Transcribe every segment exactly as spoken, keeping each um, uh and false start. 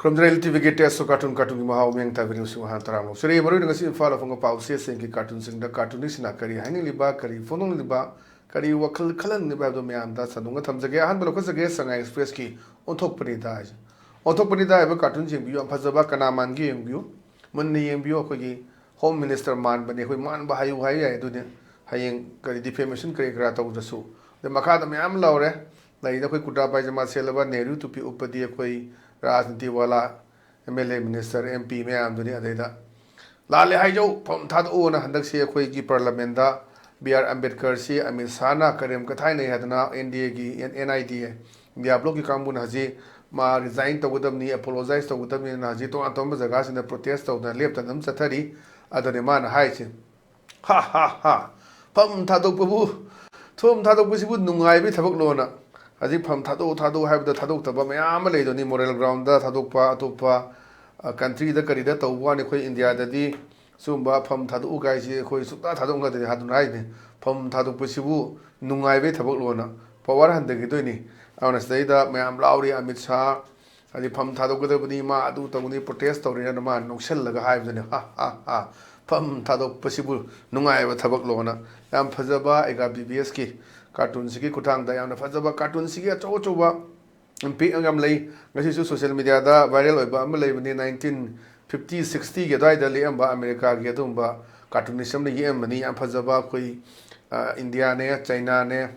ꯈꯨꯔꯨꯝꯖꯔꯤ ꯂꯤꯂꯤꯠ ꯇꯤꯚꯤꯒꯤ test two carton, ꯀꯥꯔꯇꯨꯟꯒꯤ ꯃꯍꯥꯎ ꯃꯤꯌꯥꯝ ꯇꯥꯕꯤꯔꯤꯕꯁꯤꯡ ꯍꯥꯟꯅ ꯇꯔꯥꯝꯅ ꯑꯣꯛꯆꯔꯤ꯫ ꯃꯔꯨꯑꯣꯏꯅ ꯉꯁꯤ ꯏꯝꯐꯥꯜ ꯐꯣꯡꯕ ꯄꯥꯎꯆꯦꯁꯤꯡꯒꯤ ꯀꯥꯔꯇꯨꯟꯁꯤꯡꯗ ꯀꯥꯔꯇꯨꯅꯤꯁꯁꯤꯡꯅ ꯀꯔꯤ ꯍꯥꯏꯅꯤꯡꯂꯤꯕ, ꯀꯔꯤ ꯋꯥꯈꯜ ꯈꯜꯍꯟꯅꯤꯡꯂꯤꯕ ꯍꯥꯏꯕꯗꯨ ꯃꯌꯥꯝꯗ ꯁꯟꯗꯣꯛꯅ ꯊꯝꯖꯒꯦ꯫ ꯑꯍꯥꯟꯕ ꯂꯧꯈꯠꯆꯒꯦ, ꯁꯉꯥꯏ ꯑꯦꯛꯁꯄ꯭ꯔꯦꯁꯀꯤ ꯑꯣꯟꯊꯣꯛꯄꯅꯤꯗ ꯍꯥꯏꯁꯦ꯫ ꯑꯣꯟꯊꯣꯛꯄꯅꯤꯗ ꯍꯥꯏꯕ ꯀꯥꯔꯇꯨꯟꯁꯤ ꯌꯦꯡꯕꯤꯌꯨ, ꯌꯥꯝ ꯐꯖꯕ, ꯀꯅꯥ ꯃꯥꯟꯒꯦ ꯌꯦꯡꯕꯤꯌꯨ, ꯃꯨꯟꯅ ꯌꯦꯡꯕꯤꯌꯨ꯫ ꯑꯩꯈꯣꯏꯒꯤ ꯍꯣꯝ ꯃꯤꯅꯤꯁꯇꯔ ꯃꯥꯟꯕꯅꯤ, ꯑꯩꯈꯣꯏ ꯃꯥꯟꯕ ꯍꯥꯏꯌꯨ ꯍꯥꯏ ꯌꯥꯏ꯫ ꯑꯗꯨꯅꯤ ꯍꯌꯦꯡ ꯀꯔꯤ ꯗꯤꯐꯦꯃꯦꯁꯟ ꯀꯔꯤ ꯀꯔꯥ ꯇꯧꯗ꯭ꯔꯁꯨ꯫ ꯑꯗꯩ ꯃꯈꯥꯗ ꯃꯌꯥꯝ ꯂꯧꯔꯦ꯫ ꯂꯩꯗ ꯑꯩꯈꯣꯏ ꯀꯨꯔꯇꯥ ꯄꯥꯏꯖꯃꯥ ꯁꯦꯠꯂꯕ, ꯅꯦꯍꯔꯨ ꯇꯨꯄꯤ ꯎꯞꯄꯗꯤ ꯑꯩꯈꯣꯏ ꯔꯥꯖꯅꯤꯇꯤ ꯋꯥꯂꯥ, M L A, minister, M P ꯃꯌꯥꯝꯗꯨꯅꯤ꯫ ꯑꯗꯩꯗ ꯂꯥꯜꯂꯦ ꯍꯥꯏꯖꯧ, ꯐꯝ ꯊꯥꯗꯣꯛꯑꯣꯅ ꯍꯟꯗꯛꯁꯤ ꯑꯩꯈꯣꯏꯒꯤ ꯄꯥꯔꯂꯥꯃꯦꯟꯗ ꯕꯤ ꯑꯥꯔ ꯑꯝꯕꯦꯗꯀꯔꯁꯤ ꯑꯃꯤꯠ ꯁꯥꯍꯅ ꯀꯔꯦꯝ ꯀꯊꯥꯏꯅꯩ ꯍꯥꯏꯗꯅ ꯑꯦꯟ ꯗꯤ ꯑꯦꯒꯤ, and I D A, India ꯕ꯭ꯂꯣꯛꯀꯤ ꯀꯥꯡꯕꯨꯅ ꯍꯧꯖꯤꯛ ꯃꯥ ꯔꯤꯖꯥꯏꯟ ꯇꯧꯒꯗꯕꯅꯤ, ꯑꯦꯄꯣꯂꯣꯖꯥꯏꯁ ꯇꯧꯒꯗꯕꯅꯤꯅ ꯍꯧꯖꯤꯛ ꯇꯣꯉꯥꯟ ꯇꯣꯉꯥꯟꯕ ꯖꯒꯥꯁꯤꯡꯗ ꯄ꯭ꯔꯣꯇꯦꯁ ꯇꯧꯗꯅ ꯂꯦꯞꯇꯅ ꯑꯗꯨꯝ ꯆꯠꯊꯔꯤ꯫ ꯑꯗꯨꯅꯤ ꯃꯥꯅ ꯍꯥꯏꯁꯦ꯫ ꯍꯥ ꯍꯥ ꯍꯥ꯫ ꯐꯝ ꯊꯥꯗꯣꯛꯄꯕꯨ, ꯐꯝ ꯊꯥꯗꯣꯛꯄꯁꯤꯕꯨ ꯅꯨꯡꯉꯥꯏꯕꯒꯤ ꯊꯕꯛꯂꯣꯅ꯫ ꯍꯧꯖꯤꯛ ꯐꯝ ꯊꯥꯗꯣꯛꯎ ꯊꯥꯗꯣꯛꯎ ꯍꯥꯏꯕꯗ ꯊꯥꯗꯣꯛꯇꯕ ꯃꯌꯥꯝ ꯑꯃ ꯂꯩꯗꯨꯅꯤ, ꯃꯣꯔꯦꯜ ꯒ꯭ꯔꯥꯎꯟꯗ ꯊꯥꯗꯣꯛꯄ, ꯑꯇꯣꯞꯄ, ꯑ, ꯀꯟꯇ꯭ꯔꯤꯗ ꯀꯔꯤꯗ ꯇꯧꯕ ꯋꯥꯅꯤ꯫ ꯑꯩꯈꯣꯏ ꯏꯟꯗꯤꯌꯥꯗꯗꯤ ꯁꯤꯒꯨꯝꯕ ꯐꯝ ꯊꯥꯗꯣꯛꯎ ꯀꯥꯏꯁꯤ ꯑꯩꯈꯣꯏ ꯁꯨꯡꯊꯥ ꯊꯥꯗꯣꯛꯅꯗꯦ꯫ ꯑꯗꯨꯅ ꯍꯥꯏꯅꯤ, ꯐꯝ ꯊꯥꯗꯣꯛꯄꯁꯤꯕꯨ ꯅꯨꯡꯉꯥꯏꯕꯒꯤ ꯊꯕꯛꯂꯣꯅ꯫ ꯄꯋꯥꯔ ꯍꯟꯊꯈꯤꯗꯣꯏꯅꯤ꯫ ꯑꯗꯨꯅ ꯁꯤꯗꯩꯗ ꯃꯌꯥꯝ ꯂꯥꯎꯔꯤ, ꯑꯃꯤꯠ ꯁꯥꯍ ꯍꯥꯏꯗꯤ ꯐꯝ ꯊꯥꯗꯣꯛꯀꯗꯕꯅꯤ, ꯃꯥ ꯑꯗꯨ ꯇꯧꯅꯤ, ꯄ꯭ꯔꯣꯇꯦꯁ ꯇꯧꯔꯤꯅ ꯃꯥ ꯅꯣꯛꯁꯜꯂꯒ ꯍꯥꯏꯕꯗꯨꯅꯤ꯫ ꯍꯥ ꯍꯥ ꯍꯥ꯫ ꯐꯝ ꯊꯥꯗꯣꯛꯄꯁꯤꯕꯨ ꯅꯨꯡꯉꯥꯏꯕ ꯊꯕꯛꯂꯣꯅ꯫ ꯌꯥꯝ ꯐꯖꯕ ꯑꯩꯒꯥ ꯕꯤ ꯕꯤ ꯑꯦꯁꯀꯤ ꯀꯥꯔꯇꯨꯟꯁꯤꯒꯤ ꯈꯨꯠꯊꯥꯡꯗ ꯌꯥꯝꯅ ꯐꯖꯕ ꯀꯥꯔꯇꯨꯟꯁꯤꯒꯤ ꯑꯆꯧ ꯑꯆꯧꯕ ꯏꯝꯄꯦꯛ ꯌꯥꯝ ꯂꯩ꯫ ꯉꯁꯤꯁꯨ ꯁꯣꯁꯤꯌꯦꯜ ꯃꯤꯗꯤꯌꯥꯗ ꯚꯥꯏꯔꯦꯜ ꯑꯣꯏꯕ ꯑꯃ ꯂꯩꯕꯅꯤ, ꯅꯥꯏꯟꯇꯤꯟ ꯐꯤꯐꯇꯤ ꯁꯤꯛꯁꯇꯤꯒꯤ ꯑꯗꯨꯋꯥꯏꯗ ꯂꯦꯛꯑꯝꯕ ꯑꯃꯦꯔꯤꯀꯥꯒꯤ ꯑꯗꯨꯒꯨꯝꯕ ꯀꯥꯔꯇꯨꯅꯤꯁ ꯑꯃꯅ ꯌꯦꯛꯑꯝꯕꯅꯤ꯫ ꯌꯥꯝ ꯐꯖꯕ ꯑꯩꯈꯣꯏ, ꯑ, ꯏꯟꯗꯤꯌꯥꯅꯦ, ꯆꯩꯅꯥꯅꯦ,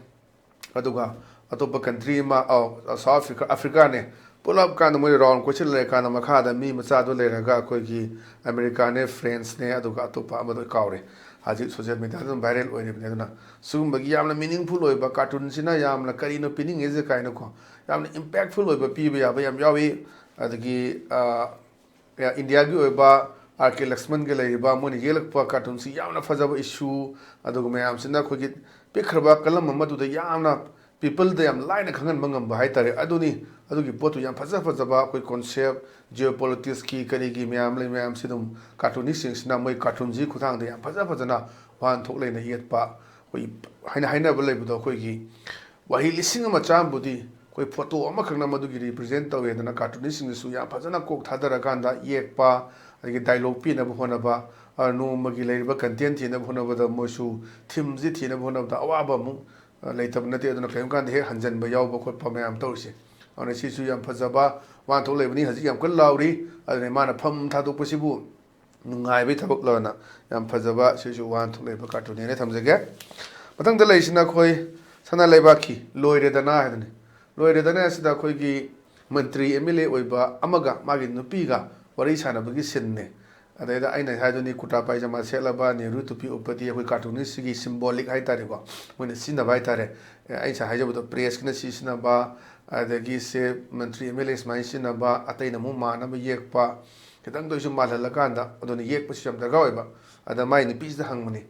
ꯑꯗꯨꯒ ꯑꯇꯣꯞꯄ ꯀꯟꯇ꯭ꯔꯤ ꯑꯃ, ꯑꯧ, ꯁꯥꯎꯠ ꯑꯐ꯭ꯔꯤꯀꯥ, ꯑꯐ꯭ꯔꯤꯀꯥꯅꯦ, ꯄꯨꯂꯞ ꯀꯥꯟꯗ ꯃꯣꯏ ꯔꯥꯎꯟ ꯀꯣꯏꯁꯤꯜꯂ ꯂꯩꯔꯀꯥꯟꯗ ꯃꯈꯥꯗ ꯃꯤ ꯃꯆꯥꯗꯣ ꯂꯩꯔꯒ ꯑꯩꯈꯣꯏꯒꯤ ꯑꯃꯦꯔꯤꯀꯥꯅꯦ, ꯐ꯭ꯔꯦꯟꯁꯅꯦ, ꯑꯗꯨꯒ ꯑꯇꯣꯞꯄ ꯑꯃꯗꯣ ꯑꯩ ꯀꯥꯎꯔꯦ꯫ ꯍꯧꯖꯤꯛ ꯁꯣꯁꯤꯌꯦꯜ ꯃꯤꯗꯤꯌꯥꯗ ꯑꯗꯨꯝ ꯚꯥꯏꯔꯦꯜ ꯑꯣꯏꯔꯤꯕꯅꯤ꯫ ꯑꯗꯨꯅ ꯁꯤꯒꯨꯝꯕꯒꯤ ꯌꯥꯝꯅ ꯃꯤꯅꯤꯡꯐꯨꯜ ꯑꯣꯏꯕ ꯀꯥꯔꯇꯨꯟꯁꯤꯅ ꯌꯥꯝꯅ ꯀꯔꯤꯅꯣ ꯄꯤꯅꯤꯡꯉꯤꯁꯦ ꯀꯥꯏꯅꯀꯣ, ꯌꯥꯝꯅ ꯏꯝꯄꯦꯛꯐꯨꯜ ꯑꯣꯏꯕ ꯄꯤꯕ ꯌꯥꯕ ꯌꯥꯝ ꯌꯥꯎꯏ꯫ ꯑꯗꯒꯤ, ꯑ, ꯏꯟꯗꯤꯌꯥꯒꯤ ꯑꯣꯏꯕ ꯑꯥꯔ ꯀꯦ ꯂꯛꯁꯃꯟꯒ ꯂꯩꯔꯤꯕ ꯃꯣꯏꯅ ꯌꯦꯛꯂꯛꯄ ꯀꯥꯔꯇꯨꯟꯁꯤ ꯌꯥꯝꯅ ꯐꯖꯕ ꯏꯁꯨ, ꯑꯗꯨꯒ ꯃꯌꯥꯝꯁꯤꯅ ꯑꯩꯈꯣꯏꯒꯤ ꯄꯤꯛꯈ꯭ꯔꯕ ꯀꯂꯝ ꯑꯃꯗꯨꯗ ꯌꯥꯝꯅ ꯄꯤꯄꯜꯗ ꯌꯥꯝ ꯂꯥꯏꯅ ꯈꯪꯍꯟꯕ ꯉꯝꯕ ꯍꯥꯏꯇꯥꯔꯦ꯫ ꯑꯗꯨꯅꯤ, ꯑꯗꯨꯒꯤ ꯄꯣꯠꯇꯨ ꯌꯥꯝ ꯐꯖ ꯐꯖꯕ ꯑꯩꯈꯣꯏ ꯀꯣꯟꯁꯦꯞ, ꯖꯤꯑꯣ ꯄꯣꯂꯤꯇꯤꯛꯁꯀꯤ ꯀꯔꯤꯒꯤ ꯃꯌꯥꯝ ꯂꯩ, ꯃꯌꯥꯝꯁꯤ ꯑꯗꯨꯝ ꯀꯥꯔꯇꯨꯅꯤꯁꯁꯤꯡꯁꯤꯅ ꯃꯣꯏ ꯀꯥꯔꯇꯨꯟꯁꯤꯒꯤ ꯈꯨꯠꯊꯥꯡꯗ ꯌꯥꯝ ꯐꯖ ꯐꯖꯅ ꯋꯥꯍꯟꯊꯣꯛ ꯂꯩꯅ ꯌꯦꯛꯄ꯫ ꯑꯩꯈꯣꯏ ꯍꯥꯏꯅ ꯍꯥꯏꯅꯕ ꯂꯩꯕꯗꯣ, ꯑꯩꯈꯣꯏꯒꯤ ꯋꯥꯍꯩ ꯂꯤꯁꯤꯡ ꯑꯃ ꯆꯥꯝꯕꯨꯗꯤ ꯑꯩꯈꯣꯏ ꯐꯣꯇꯣ ꯑꯃꯈꯛꯅ ꯃꯗꯨꯒꯤ ꯔꯤꯄ꯭ꯔꯖꯦꯟ ꯇꯧꯋꯦꯗꯅ ꯀꯥꯔꯇꯨꯅꯤꯁꯁꯤꯡꯅꯁꯨ ꯌꯥꯝ ꯐꯖꯅ ꯀꯣꯛ ꯊꯥꯗꯔꯀꯥꯟꯗ ꯌꯦꯛꯄ, ꯑꯗꯒꯤ ꯗꯥꯏꯂꯣꯛ ꯄꯤꯅꯕ ꯍꯣꯠꯅꯕ, ꯑ, ꯅꯣꯡꯃꯒꯤ ꯂꯩꯔꯤꯕ ꯀꯟꯇꯦꯟ ꯊꯤꯅꯕ ꯍꯣꯠꯅꯕꯗ ꯃꯣꯏꯁꯨ ꯊꯤꯝꯁꯤ ꯊꯤꯅꯕ ꯍꯣꯠꯅꯕꯗ ꯑꯋꯥꯕ ꯑꯃꯨꯛ, ꯑ, ꯂꯩꯇꯕ ꯅꯠꯇꯦ꯫ ꯑꯗꯨꯅ ꯀꯔꯤꯒꯨꯝꯕ ꯀꯥꯟꯗ ꯍꯦꯛ ꯍꯟꯖꯟꯕ ꯌꯥꯎꯕ ꯈꯣꯠꯄ ꯃꯌꯥꯝ ꯇꯧꯔꯤꯁꯦ꯫ ꯑꯗꯨꯅ ꯁꯤꯁꯨ ꯌꯥꯝ ꯐꯖꯕ ꯋꯥꯍꯟꯊꯣꯛ ꯂꯩꯕꯅꯤ꯫ ꯍꯧꯖꯤꯛ ꯌꯥꯝ ꯀꯟꯅ ꯂꯥꯎꯔꯤ꯫ ꯑꯗꯨꯅ ꯃꯥꯅ ꯐꯝ ꯊꯥꯗꯣꯛꯄꯁꯤꯕꯨ ꯅꯨꯡꯉꯥꯏꯕꯒꯤ ꯊꯕꯛꯂꯣꯅ ꯌꯥꯝ ꯐꯖꯕ ꯁꯤꯁꯨ ꯋꯥꯍꯟꯊꯣꯛ ꯂꯩꯕ ꯀꯥꯔꯇꯨꯟꯅꯦꯅ ꯊꯝꯖꯒꯦ꯫ ꯃꯊꯪꯗ ꯂꯩꯔꯤꯁꯤꯅ ꯑꯩꯈꯣꯏ ꯁꯅꯥ ꯂꯩꯕꯥꯛꯀꯤ ꯂꯣꯏꯔꯦꯗꯅ ꯍꯥꯏꯗꯨꯅꯤ꯫ ꯂꯣꯏꯔꯦꯗꯅ ꯑꯁꯤꯗ ꯑꯩꯈꯣꯏꯒꯤ ꯃꯟꯇ꯭ꯔꯤ ꯑꯦꯝ ꯑꯦꯜ ꯑꯦ ꯑꯣꯏꯕ ꯑꯃꯒ ꯃꯥꯒꯤ ꯅꯨꯄꯤꯒ ꯋꯥꯔꯤ ꯁꯥꯟꯅꯕꯒꯤ ꯁꯤꯟꯅꯦ꯫ ꯑꯗꯩꯗ ꯑꯩꯅ ꯍꯥꯏꯗꯨꯅꯤ, ꯀꯨꯔꯇꯥ ꯄꯥꯏꯖꯃꯥ ꯁꯦꯠꯂꯕ, ꯅꯦꯍꯔꯨ ꯇꯨꯄꯤ ꯎꯞꯄꯗꯤ ꯑꯩꯈꯣꯏ ꯀꯥꯔꯇꯨꯅꯤꯁꯁꯤꯒꯤ ꯁꯤꯝꯕꯣꯂꯤꯛ ꯍꯥꯏꯇꯥꯔꯦꯀꯣ, ꯃꯣꯏꯅ ꯁꯤꯖꯤꯟꯅꯕ ꯍꯥꯏꯇꯥꯔꯦ꯫ ꯑꯦ, ꯑꯩꯅ ꯉꯁꯥꯏ ꯍꯥꯏꯖꯕꯗꯣ, ꯄ꯭ꯔꯦꯁꯀꯤꯅ ꯁꯤ ꯁꯤꯖꯤꯟꯅꯕ, ꯑꯗꯒꯤ ꯁꯦ ꯃꯟꯇ꯭ꯔꯤ ꯑꯦꯝ ꯑꯦꯜ ꯑꯦ ꯁꯨꯃꯥꯏꯅ ꯁꯤꯖꯤꯟꯅꯕ, ꯑꯇꯩꯅ ꯑꯃꯨꯛ ꯃꯥꯟꯅꯕ ꯌꯦꯛꯄ, ꯈꯤꯇꯪꯗ ꯑꯣꯏꯁꯨ ꯃꯥꯜꯍꯜꯂꯀꯥꯟꯗ, ꯑꯗꯨꯅ ꯌꯦꯛꯄꯁꯤꯁꯨ ꯌꯥꯝ ꯗꯔꯀꯥꯔ ꯑꯣꯏꯕ꯫ ꯑꯗ ꯃꯥꯏ ꯅꯨꯄꯤꯁꯤꯗ ꯍꯪꯕꯅꯤ,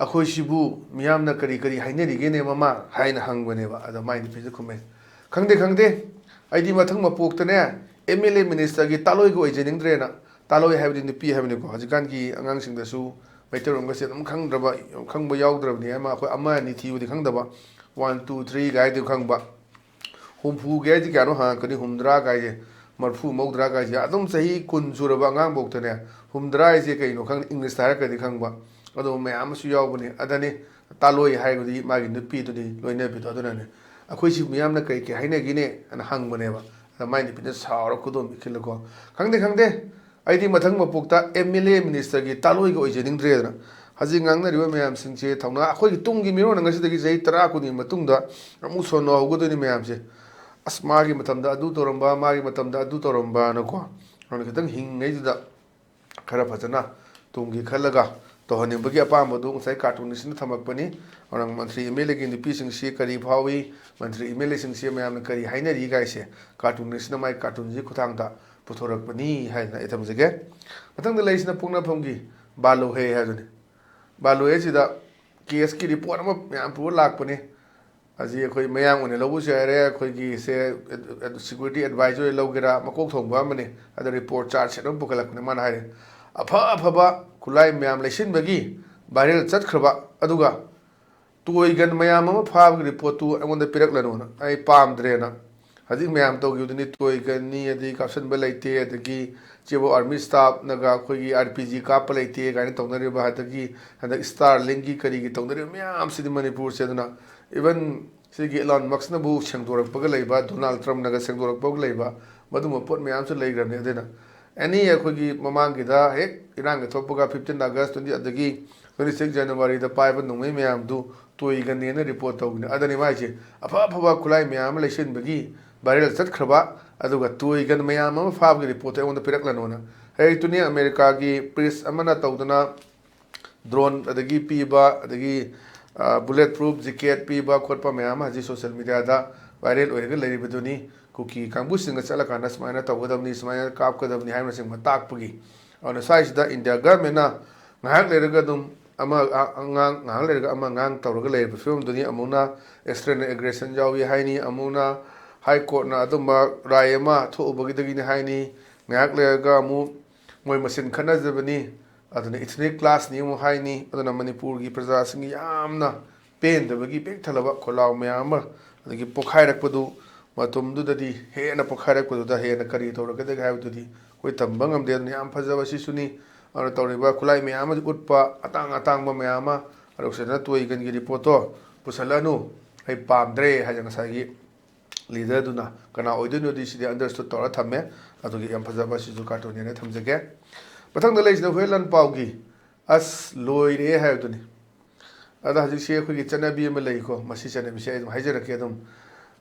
"ꯑꯩꯈꯣꯏꯁꯤꯕꯨ ꯃꯤꯌꯥꯝꯅ ꯀꯔꯤ ꯀꯔꯤ ꯍꯥꯏꯅꯔꯤꯒꯦꯅꯦ ꯃꯃꯥ?" ꯍꯥꯏꯅ ꯍꯪꯕꯅꯦꯕ꯫ ꯑꯗ ꯃꯥꯏ ꯅꯨꯄꯤꯁꯤꯅ ꯈꯨꯝꯃꯦ, "ꯈꯪꯗꯦ, ꯈꯪꯗꯦ, ꯑꯩꯗꯤ ꯃꯊꯪ ꯃꯄꯣꯛꯇꯅꯦ ꯑꯦꯝ ꯑꯦꯜ ꯑꯦ ꯃꯤꯅꯤꯁꯇꯔꯒꯤ ꯇꯥꯂꯣꯏꯒ ꯑꯣꯏꯖꯅꯤꯡꯗ꯭ꯔꯦꯅ"꯫ ꯇꯥꯂꯣꯏ ꯍꯥꯏꯕꯗꯤ ꯅꯨꯄꯤ ꯍꯥꯏꯕꯅꯤꯀꯣ꯫ ꯍꯧꯖꯤꯛꯀꯥꯟꯒꯤ ꯑꯉꯥꯡꯁꯤꯡꯗꯁꯨ ꯃꯩꯇꯩꯔꯣꯟꯒꯁꯦ ꯑꯗꯨꯝ ꯈꯪꯗ꯭ꯔꯕ, ꯈꯪꯕ ꯌꯥꯎꯗ꯭ꯔꯕꯅꯤ꯫ ꯑꯃ ꯑꯩꯈꯣꯏ ꯑꯃ ꯑꯅꯤ ꯊꯤꯕꯗꯤ ꯈꯪꯗꯕ, ꯋꯥꯟ ꯇꯨ ꯊ꯭ꯔꯤ ꯒꯥꯏꯗꯨ ꯈꯪꯕ꯫ ꯍꯨꯝꯐꯨꯒꯤ ꯍꯥꯏꯗꯤ ꯀꯌꯥꯅꯣ ꯍꯪꯉꯛꯀꯅꯤ, ꯍꯨꯝꯗ꯭ꯔꯥ ꯀꯥꯏꯁꯦ, ꯃꯔꯐꯨ, ꯃꯧꯗ꯭ꯔꯥ ꯀꯥꯏꯁꯦ꯫ ꯑꯗꯨꯝ ꯆꯍꯤ ꯀꯨꯟ ꯁꯨꯔꯕ ꯑꯉꯥꯡꯐꯧꯗꯅꯦ, ꯍꯨꯝꯗ꯭ꯔꯥ ꯍꯥꯏꯁꯦ ꯀꯩꯅꯣ ꯈꯪꯗꯦ, ꯏꯪꯂꯤꯁꯇ ꯍꯥꯏꯔꯛꯀꯗꯤ ꯈꯪꯕ꯫ ꯑꯗꯨꯒꯨꯝꯕ ꯃꯌꯥꯝ ꯑꯃꯁꯨ ꯌꯥꯎꯕꯅꯤ꯫ ꯑꯗꯅꯤ ꯇꯥꯂꯣꯏ ꯍꯥꯏꯕꯗꯤ ꯃꯥꯒꯤ ꯅꯨꯄꯤꯗꯨꯅꯤ, ꯂꯣꯏꯅꯕꯤꯗꯣ꯫ ꯑꯗꯨꯅꯅꯦ, "ꯑꯩꯈꯣꯏꯁꯤ ꯃꯤꯌꯥꯝꯅ ꯀꯔꯤ ꯀꯔꯤ ꯍꯥꯏꯅꯒꯤꯅꯦ?" ꯑꯅ ꯍꯪꯕꯅꯦꯕ꯫ ꯑꯗ ꯃꯥꯏ ꯅꯨꯄꯤꯅ ꯁꯥꯎꯔ ꯈꯨꯗꯣꯝ ꯏꯈꯤꯜꯂꯀꯣ, "ꯈꯪꯗꯦ, ꯈꯪꯗꯦ, ꯑꯩꯗꯤ ꯃꯊꯪ ꯃꯄꯣꯛꯇ ꯑꯦꯝ ꯑꯦꯜ ꯑꯦ ꯃꯤꯅꯤꯁꯇꯔꯒꯤ ꯇꯥꯂꯣꯏꯒ ꯑꯣꯏꯖꯅꯤꯡꯗ꯭ꯔꯦꯗꯅ"꯫ ꯍꯧꯖꯤꯛ ꯉꯥꯡꯅꯔꯤꯕ ꯃꯌꯥꯝꯁꯤꯡꯁꯦ ꯊꯧꯅꯥ, ꯑꯩꯈꯣꯏꯒꯤ ꯇꯨꯡꯒꯤ ꯃꯤꯔꯣꯟ ꯉꯁꯤꯗꯒꯤ ꯆꯍꯤ ꯇꯔꯥ ꯀꯨꯟꯒꯤ ꯃꯇꯨꯡꯗ ꯑꯃꯨꯛ ꯁꯣꯟꯅꯍꯧꯒꯗꯣꯏꯅꯤ ꯃꯌꯥꯝꯁꯦ꯫ "ꯑꯁ, ꯃꯥꯒꯤ ꯃꯇꯝꯗ ꯑꯗꯨ ꯇꯧꯔꯝꯕ, ꯃꯥꯒꯤ ꯃꯇꯝꯗ ꯑꯗꯨ ꯇꯧꯔꯝꯕꯅꯀꯣ", ꯑꯗꯨꯅ ꯈꯤꯇꯪ ꯍꯤꯡꯉꯩꯗꯨꯗ ꯈꯔ ꯐꯖꯅ ꯇꯨꯡꯒꯤ ꯈꯜꯂꯒ ꯇꯧꯍꯟꯅꯤꯡꯕꯒꯤ ꯑꯄꯥꯝꯕꯗꯨ ꯉꯁꯥꯏ ꯀꯥꯔꯇꯨꯟꯁꯤꯅ ꯊꯝꯃꯛꯄꯅꯤ꯫ ꯑꯗꯨꯅ ꯃꯟꯇ꯭ꯔꯤ ꯑꯦꯝ ꯑꯦꯜ ꯑꯦꯒꯤ ꯅꯨꯄꯤꯁꯤꯡꯁꯤ ꯀꯔꯤ ꯐꯥꯎꯏ, ꯃꯟꯇ꯭ꯔꯤ ꯑꯦꯝ ꯑꯦꯜ ꯑꯦꯁꯤꯡꯁꯤ ꯃꯌꯥꯝꯅ ꯀꯔꯤ ꯍꯥꯏꯅꯔꯤ ꯀꯥꯏꯁꯦ ꯀꯥꯔꯇꯨꯟꯁꯤꯅ ꯃꯥꯏ ꯀꯥꯔꯇꯨꯟꯁꯤꯒꯤ ꯈꯨꯠꯊꯥꯡꯗ ꯄꯨꯊꯣꯔꯛꯄꯅꯤ ꯍꯥꯏꯗꯅ ꯑꯩ ꯊꯝꯖꯒꯦ꯫ ꯃꯊꯪꯗ ꯂꯩꯔꯤꯁꯤꯅ ꯄꯣꯛꯅꯐꯝꯒꯤ ꯕꯥꯂꯨ ꯍꯦ ꯍꯥꯏꯗꯨꯅꯤ꯫ ꯕꯥꯂꯨ ꯍꯦꯁꯤꯗ ꯀꯦꯁꯀꯤ ꯔꯤꯄꯣꯔꯠ ꯑꯃ ꯃꯌꯥꯝ ꯄꯨꯔ ꯂꯥꯛꯄꯅꯤ꯫ ꯑꯁꯤ ꯑꯩꯈꯣꯏ ꯃꯌꯥꯡ ꯑꯣꯏꯅ ꯂꯧꯕꯁꯨ ꯌꯥꯔꯦ, ꯑꯩꯈꯣꯏꯒꯤ ꯁꯦ security advisor ꯑꯣꯏꯅ ꯂꯧꯒꯦꯔꯥ, ꯃꯀꯣꯛ ꯊꯣꯡꯕ ꯑꯃꯅꯤ꯫ ꯑꯗ ꯔꯤꯄꯣꯔꯠ ꯆꯥꯔꯠ ꯁꯤꯠ ꯑꯃ ꯄꯨꯈꯠꯂꯛꯄꯅꯦ꯫ ꯃꯥꯅ ꯍꯥꯏꯔꯦ, "ꯑꯐ ꯑꯐꯕ ꯈꯨꯠꯂꯥꯏ ꯃꯌꯥꯝ ꯂꯩꯁꯤꯟꯕꯒꯤ viral ꯆꯠꯈ꯭ꯔꯕ, ꯑꯗꯨꯒ ꯇꯣꯏ ꯒꯟ ꯃꯌꯥꯝ ꯑꯃ ꯐꯥꯕꯒꯤ ꯔꯤꯄꯣꯔꯠꯇꯨ ꯑꯩꯉꯣꯟꯗ ꯄꯤꯔꯛꯂꯅꯨꯅ꯫ ꯑꯩ ꯄꯥꯝꯗ꯭ꯔꯦꯅ꯫ ꯍꯧꯖꯤꯛ ꯃꯌꯥꯝ ꯇꯧꯈꯤꯕꯗꯨꯅꯤ, ꯇꯣꯏ ꯒꯟꯅꯤ, ꯑꯗꯒꯤ ꯀꯥꯞꯁꯤꯟꯕ ꯂꯩꯇꯦ, ꯑꯗꯒꯤ ꯆꯦꯕꯣ ꯑꯥꯔꯃꯤ ꯁ꯭ꯇꯥꯐꯅꯒ ꯑꯩꯈꯣꯏꯒꯤ ꯑꯥꯔ ꯄꯤ ꯖꯤ ꯀꯥꯞꯄ ꯂꯩꯇꯦ ꯀꯥꯏꯅ ꯇꯧꯅꯔꯤꯕ, ꯑꯗꯒꯤ ꯍꯟꯗꯛ ꯁ꯭ꯇꯥꯔꯂꯤꯡꯒꯤ ꯀꯔꯤꯒꯤ ꯇꯧꯅꯔꯤꯕ ꯃꯌꯥꯝꯁꯤꯗꯤ ꯃꯅꯤꯄꯨꯔꯁꯦ꯫ ꯑꯗꯨꯅ ꯏꯚꯟ ꯁꯤꯒꯤ ꯑꯦꯂꯣꯟ ꯃꯛꯁꯅꯕꯨ ꯁꯦꯡꯗꯣꯔꯛꯄꯒ ꯂꯩꯕ, ꯗꯣꯅꯥꯜꯗ ꯇ꯭ꯔꯝꯞꯅꯒ ꯁꯦꯡꯗꯣꯔꯛꯄꯒ ꯂꯩꯕ, ꯃꯗꯨꯒꯨꯝꯕ ꯄꯣꯠ ꯃꯌꯥꯝꯁꯨ ꯂꯩꯈ꯭ꯔꯕꯅꯤ꯫ ꯑꯗꯨꯅ ꯑꯦꯅꯤ ꯑꯩꯈꯣꯏꯒꯤ ꯃꯃꯥꯡꯒꯤꯗ ꯍꯦꯛ ꯏꯔꯥꯡꯒꯤ ꯊꯣꯛꯄꯒ, ꯐꯤꯐꯇꯤꯟ ꯑꯥꯒꯁ ꯇ꯭ꯋꯦꯟꯇꯤ, ꯑꯗꯒꯤ ꯇ꯭ꯋꯦꯟꯇꯤ ꯁꯤꯛꯁ ꯖꯅꯋꯥꯔꯤꯗ ꯄꯥꯏꯕ ꯅꯣꯡꯃꯩ ꯃꯌꯥꯝꯗꯨ ꯇꯣꯏ ꯒꯟꯅꯦꯅ ꯔꯤꯄꯣꯔꯠ ꯇꯧꯕꯅꯤ꯫ ꯑꯗꯨꯅꯤ ꯃꯥꯏꯁꯦ, ꯑꯐ ꯑꯐꯕ ꯈꯨꯠꯂꯥꯏ ꯃꯌꯥꯝ ꯑꯃ ꯂꯩꯁꯤꯟꯕꯒꯤ ꯚꯥꯏꯔꯦꯜ ꯆꯠꯈ꯭ꯔꯕ, ꯑꯗꯨꯒ ꯇꯣꯏ ꯒꯟ ꯃꯌꯥꯝ ꯑꯃ ꯐꯥꯕꯒꯤ ꯔꯤꯄꯣꯔꯠꯇꯣ ꯑꯩꯉꯣꯟꯗ ꯄꯤꯔꯛꯂꯅꯨꯅ꯫ ꯍꯦꯛ ꯇꯨꯅꯤ ꯑꯃꯦꯔꯤꯀꯥꯒꯤ ꯄ꯭ꯔꯦꯁ ꯑꯃꯅ ꯇꯧꯗꯅ ꯗ꯭ꯔꯣꯟ ꯑꯗꯒꯤ ꯄꯤꯕ, ꯑꯗꯒꯤ ꯕꯨꯂꯦꯠ ꯄ꯭ꯔꯨꯐ ꯖꯤꯀꯦꯠ ꯄꯤꯕ ꯈꯣꯠꯄ ꯃꯌꯥꯝ ꯑꯃ ꯍꯧꯖꯤꯛ ꯁꯣꯁꯤꯌꯦꯜ ꯃꯤꯗꯤꯌꯥꯗ ꯚꯥꯏꯔꯦꯜ ꯑꯣꯏꯔꯒ ꯂꯩꯔꯤꯕꯗꯨꯅꯤ꯫ ꯀꯨꯀꯤ ꯀꯥꯡꯕꯨꯁꯤꯡꯒ ꯆꯠꯂꯀꯥꯟꯗ ꯁꯨꯃꯥꯏꯅ ꯇꯧꯒꯗꯕꯅꯤ, ꯁꯨꯃꯥꯏꯅ ꯀꯥꯞꯀꯗꯕꯅꯤ ꯍꯥꯏꯕꯅꯆꯤꯡꯕ ꯇꯥꯛꯄꯒꯤ꯫ ꯑꯗꯨꯅ ꯁ꯭ꯋꯥꯏꯁꯤꯗ ꯏꯟꯗꯤꯌꯥ ꯒꯔꯃꯦꯟꯅ ꯉꯥꯏꯍꯥꯛ ꯂꯩꯔꯒ ꯑꯗꯨꯝ ꯑꯃ ꯑ-, ꯑꯉꯥꯡ, ꯉꯥꯏꯍꯥꯛ ꯂꯩꯔꯒ ꯑꯃ ꯑꯉꯥꯡ ꯇꯧꯔꯒ ꯂꯩꯔꯤꯕ ꯐꯤꯕꯝꯗꯨꯅꯤ꯫ ꯑꯃꯨꯛꯅ ꯑꯦꯛꯁꯇꯔꯅꯦꯜ ꯑꯦꯒ꯭ꯔꯦꯁꯟ ꯌꯥꯎꯏ ꯍꯥꯏꯅꯤ, ꯑꯃꯨꯛꯅ ꯍꯥꯏ ꯀꯣꯔꯠꯅ ꯑꯗꯨꯝꯕ ꯔꯥꯏ ꯑꯃ ꯊꯣꯛꯎꯕꯒꯤꯗꯒꯤꯅꯤ ꯍꯥꯏꯅꯤ, ꯉꯥꯏꯍꯥꯛ ꯂꯩꯔꯒ ꯑꯃꯨꯛ ꯃꯣꯏ ꯃꯁꯦꯟ ꯈꯠꯅꯖꯕꯅꯤ, ꯑꯗꯨꯅ ꯏꯊꯅꯤꯛ ꯀ꯭ꯂꯥꯁꯅꯤ ꯑꯃꯨꯛ ꯍꯥꯏꯅꯤ꯫ ꯑꯗꯨꯅ ꯃꯅꯤꯄꯨꯔꯒꯤ ꯄ꯭ꯔꯖꯥꯁꯤꯡꯒꯤ ꯌꯥꯝꯅ ꯄꯦꯟꯗꯕꯒꯤ ꯄꯤꯛ ꯊꯜꯂꯕ ꯈꯣꯜꯂꯥꯎ ꯃꯌꯥꯝ ꯑꯃ, ꯑꯗꯒꯤ ꯄꯣꯛꯈꯥꯏꯔꯛꯄꯗꯨ ꯃꯇꯝꯗꯨꯗꯗꯤ ꯍꯦꯟꯅ ꯄꯣꯛꯈꯥꯏꯔꯛꯄꯗꯨꯗ ꯍꯦꯟꯅ ꯀꯔꯤ ꯇꯧꯔꯛꯀꯗꯒꯦ ꯍꯥꯏꯕꯗꯨꯗꯤ ꯑꯩꯈꯣꯏ ꯇꯝꯕ ꯉꯝꯗꯦ꯫ ꯑꯗꯨꯅ ꯌꯥꯝ ꯐꯖꯕ ꯁꯤꯁꯨꯅꯤ꯫ ꯑꯗꯨꯅ ꯇꯧꯔꯤꯕ ꯈꯨꯠꯂꯥꯏ ꯃꯌꯥꯝ ꯑꯃ ꯎꯠꯄ, ꯑꯇꯥꯡ ꯑꯇꯥꯡꯕ ꯃꯌꯥꯝ ꯑꯃ, ꯑꯗꯨꯒ ꯁꯤꯗꯅ ꯇꯣꯏ ꯒꯟꯒꯤ ꯔꯤꯄꯣꯔꯠꯇꯣ ꯄꯨꯁꯜꯂꯅꯨ, ꯑꯩ ꯄꯥꯝꯗ꯭ꯔꯦ ꯍꯥꯏꯅ ꯉꯁꯥꯏꯒꯤ ꯂꯤꯗꯔꯗꯨꯅ ꯀꯅꯥ ꯑꯣꯏꯗꯣꯏꯅꯣꯗꯤ ꯁꯤꯗꯤ ꯑꯟꯗꯔꯁ꯭ꯇꯨꯠ ꯇꯧꯔ ꯊꯝꯃꯦ꯫ ꯑꯗꯨꯒꯤ ꯌꯥꯝ ꯐꯖꯕ ꯁꯤꯁꯨ ꯀꯥꯔꯇꯨꯟꯅꯦꯅ ꯊꯝꯖꯒꯦ꯫ ꯃꯊꯪꯗ ꯂꯩꯁꯤꯅ ꯍꯨꯌꯦꯟ ꯂꯥꯟꯄꯥꯎꯒꯤ ꯑꯁ ꯂꯣꯏꯔꯦ ꯍꯥꯏꯕꯗꯨꯅꯤ꯫ ꯑꯗ ꯍꯧꯖꯤꯛꯁꯦ ꯑꯩꯈꯣꯏꯒꯤ ꯆꯠꯅꯕꯤ ꯑꯃ ꯂꯩꯀꯣ, ꯃꯁꯤ ꯆꯠꯅꯕꯤꯁꯦ ꯑꯩ ꯑꯗꯨꯝ ꯍꯥꯏꯖꯔꯛꯀꯦ꯫ ꯑꯗꯨꯝ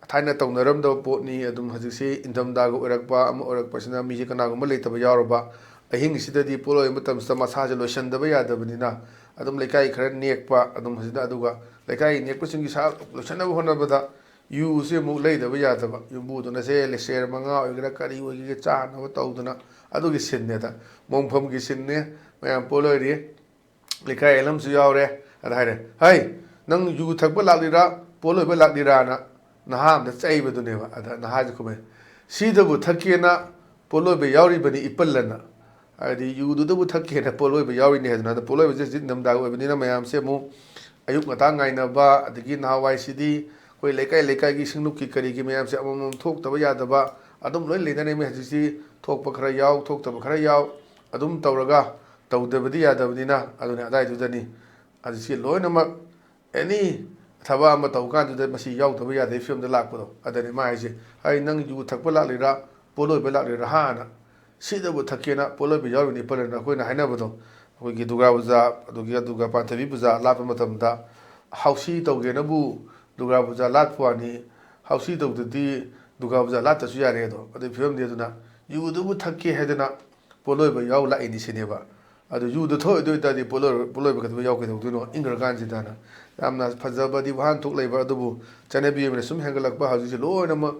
ꯊꯥꯏꯅ ꯇꯧꯅꯔꯝꯗꯕ ꯄꯣꯠꯅꯤ꯫ ꯑꯗꯨꯝ ꯍꯧꯖꯤꯛꯁꯦ ꯏꯪꯊꯝꯊꯥꯒ ꯑꯣꯏꯔꯛꯄ ꯑꯃ ꯑꯣꯏꯔꯛꯄꯁꯤꯅ ꯃꯤꯁꯦ ꯀꯅꯥꯒꯨꯝꯕ ꯂꯩꯇꯕ ꯌꯥꯎꯔꯕ, ꯑꯍꯤꯡꯁꯤꯗꯗꯤ ꯄꯣꯠ ꯂꯣꯏꯕ ꯃꯇꯝꯁꯤꯗ ꯃꯁꯥꯁꯦ ꯂꯣꯏꯁꯟꯗꯕ ꯌꯥꯗꯕꯅꯤꯅ ꯑꯗꯨꯝ ꯂꯩꯀꯥꯏ ꯈꯔ ꯅꯦꯛꯄ, ꯑꯗꯨꯝ ꯍꯧꯖꯤꯛꯇ, ꯑꯗꯨꯒ ꯂꯩꯀꯥꯏ ꯅꯦꯛꯄꯁꯤꯡꯒꯤ ꯁꯥ ꯂꯣꯏꯁꯟꯅꯕ ꯍꯣꯠꯅꯕꯗ ꯌꯨꯁꯦ ꯑꯃꯨꯛ ꯂꯩꯗꯕ ꯌꯥꯗꯕ꯫ ꯌꯨꯝꯕꯨꯗꯨꯅ ꯁꯦ ꯁꯦꯔ ꯃꯉꯥ ꯑꯣꯏꯒꯦꯔꯥ ꯀꯔꯤ ꯑꯣꯏꯒꯦꯔꯥ ꯆꯥꯅꯕ ꯇꯧꯗꯅ ꯑꯗꯨꯒꯤ ꯁꯤꯟꯅꯦꯗ꯫ ꯃꯣꯡꯐꯝꯒꯤ ꯁꯤꯟꯅꯦ꯫ ꯃꯌꯥꯝ ꯄꯣꯠ ꯂꯣꯏꯔꯤ꯫ ꯂꯩꯀꯥꯏ ꯑꯍꯜ ꯑꯃꯁꯨ ꯌꯥꯎꯔꯦ꯫ ꯑꯗ ꯍꯥꯏꯔꯦ, "ꯍꯩ, ꯅꯪ ꯌꯨ ꯊꯛꯄ ꯂꯥꯛꯂꯤꯔꯥ, ꯄꯣꯠ ꯂꯣꯏꯕ ꯂꯥꯛꯂꯤꯔꯥꯅ?" ꯅꯍꯥ ꯑꯝꯗ ꯆꯩꯕꯗꯨꯅꯦꯕ꯫ ꯑꯗ ꯅꯍꯥꯁꯦ ꯈꯨꯝꯃꯦ, "ꯁꯤꯗꯕꯨ ꯊꯛꯀꯦꯅ ꯄꯣꯠ ꯂꯣꯏꯕ ꯌꯥꯎꯔꯤꯕꯅꯤ ꯏꯄꯜꯂꯅ"꯫ ꯍꯥꯏꯗꯤ ꯌꯨꯗꯨꯗꯕꯨ ꯊꯛꯀꯦꯅ ꯄꯣꯠ ꯂꯣꯏꯕ ꯌꯥꯎꯔꯤꯅꯦ ꯍꯥꯏꯗꯅ꯫ ꯑꯗ ꯄꯣꯠ ꯂꯣꯏꯕꯁꯦ ꯍꯧꯖꯤꯛ ꯅꯤꯡꯊꯝꯊꯥꯒꯤ ꯑꯣꯏꯕꯅꯤꯅ ꯃꯌꯥꯝꯁꯦ ꯑꯃꯨꯛ ꯑꯌꯨꯛ ꯉꯟꯇꯥ ꯉꯥꯏꯅꯕ, ꯑꯗꯒꯤ ꯅꯍꯥꯟꯋꯥꯏꯁꯤꯗꯤ ꯑꯩꯈꯣꯏ ꯂꯩꯀꯥꯏ ꯂꯩꯀꯥꯏꯒꯤ ꯁꯤꯡꯂꯨꯞꯀꯤ ꯀꯔꯤꯒꯤ ꯃꯌꯥꯝꯁꯦ ꯑꯃꯃꯝ ꯊꯣꯛꯇꯕ ꯌꯥꯗꯕ ꯑꯗꯨꯝ ꯂꯣꯏ ꯂꯩꯅꯔꯝꯃꯤ꯫ ꯍꯧꯖꯤꯛꯁꯤ ꯊꯣꯛꯄ ꯈꯔ ꯌꯥꯎ, ꯊꯣꯛꯇꯕ ꯈꯔ ꯌꯥꯎ, ꯑꯗꯨꯝ ꯇꯧꯔꯒ ꯇꯧꯗꯕꯗꯤ ꯌꯥꯗꯕꯅꯤꯅ, ꯑꯗꯨꯅ ꯑꯗꯥꯏꯗꯨꯗꯅꯤ ꯍꯧꯖꯤꯛꯁꯤ ꯂꯣꯏꯅꯃꯛ ꯑꯦꯅꯤ ꯊꯕꯛ ꯑꯃ ꯇꯧ ꯀꯥꯟꯗꯨꯗ ꯃꯁꯤ ꯌꯥꯎꯗꯕ ꯌꯥꯗꯦ ꯐꯤꯕꯝꯗ ꯂꯥꯛꯄꯗꯣ꯫ ꯑꯗꯅꯤ ꯃꯥ ꯍꯥꯏꯁꯦ, "ꯑꯩ ꯅꯪ ꯌꯨ ꯊꯛꯄ ꯂꯥꯛꯂꯤꯔꯥ, ꯄꯣꯠꯂꯣꯏꯕ ꯂꯥꯛꯂꯤꯔꯥ ꯍꯥꯅ?" ꯁꯤꯗꯕꯨ ꯊꯛꯀꯦꯅ ꯄꯣꯠꯂꯣꯏꯕ ꯌꯥꯎꯔꯤꯅꯤ ꯄꯜꯂꯦꯅ ꯑꯩꯈꯣꯏꯅ ꯍꯥꯏꯅꯕꯗꯣ꯫ ꯑꯩꯈꯣꯏꯒꯤ ꯗꯨꯔꯒꯥ ꯄꯨꯖꯥ, ꯑꯗꯨꯒꯤ ꯗꯨꯔꯒꯥ ꯄꯥꯟꯊꯕꯤ ꯄꯨꯖꯥ ꯂꯥꯠꯄ ꯃꯇꯝꯗ ꯍꯥꯎꯁꯤ ꯇꯧꯒꯦꯅꯕꯨ ꯗꯨꯔꯒꯥ ꯄꯨꯖꯥ ꯂꯥꯠꯄ ꯋꯥꯅꯤ, ꯍꯥꯎꯁꯤ ꯇꯧꯗꯗꯤ ꯗꯨꯔꯒꯥ ꯄꯨꯖꯥ ꯂꯥꯠꯇꯁꯨ ꯌꯥꯔꯦ ꯑꯗꯣ꯫ ꯑꯗꯨꯒꯤ ꯐꯤꯕꯝꯅꯤ꯫ ꯑꯗꯨꯅ ꯌꯨꯗꯨꯕꯨ ꯊꯛꯀꯦ ꯍꯥꯏꯗꯅ ꯄꯣꯠꯂꯣꯏꯕ ꯌꯥꯎ ꯂꯥꯛꯏꯅꯤ ꯁꯤꯅꯦꯕ꯫ ꯑꯗꯨ ꯌꯨꯗꯣ ꯊꯛꯑꯣꯏꯗꯣꯏ ꯑꯣꯏꯇꯥꯔꯗꯤ ꯄꯣꯠꯂꯣꯏ-, ꯄꯣꯠꯂꯣꯏꯕ ꯀꯩꯗꯧꯕ ꯌꯥꯎ ꯀꯩꯗꯧꯗꯣꯏꯅꯣ? ꯏꯪꯈ꯭ꯔꯀꯥꯟꯁꯤꯗꯅ꯫ ꯌꯥꯝꯅ ꯐꯖꯕꯗꯤ ꯋꯥꯍꯟꯊꯣꯛ ꯂꯩꯕ, ꯑꯗꯨꯕꯨ ꯆꯠꯅꯕꯤ ꯑꯃꯅ ꯁꯨꯝ ꯍꯦꯟꯒꯠꯂꯛꯄ ꯍꯧꯖꯤꯛꯁꯦ ꯂꯣꯏꯅꯃꯛ